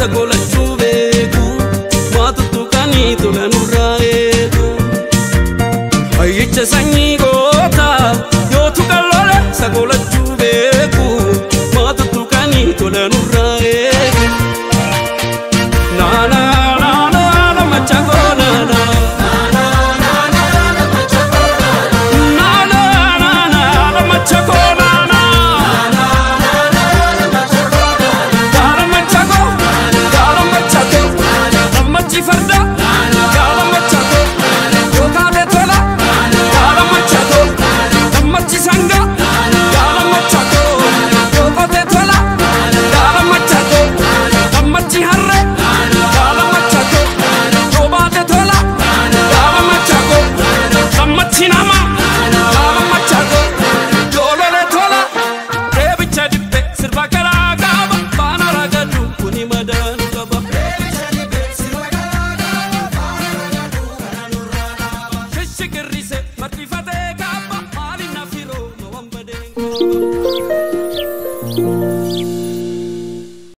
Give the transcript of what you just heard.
Sagolachuu beeku waa tuttuqanii tola nurraa eegu. Hayyicha sanyii goota yoo tuqan lole sagolachuu beeku waa tuttuqanii tola nurraa eegu. Naana naana nama chakoo naana. Naana naana nama chakoo naana. Gaala machakoo, gaala machakoo, nammachi farda, gaala machakoo, yoo kaate tola, gaala machakoo, nammachi sanga, gaala machakoo, yoo qote tola, gaala machakoo, nammachi harre, gaala machakoo, yoo baate tola, gaala machakoo, nammachi nama, gaala machakoo, yoo lole tola, reebicha dibbe sirba garaa qaba, faana ragadu kuni madaanu qaba. Shishikirrise marxifatee kaaba maaliin na firoo ma waan badeen qaba.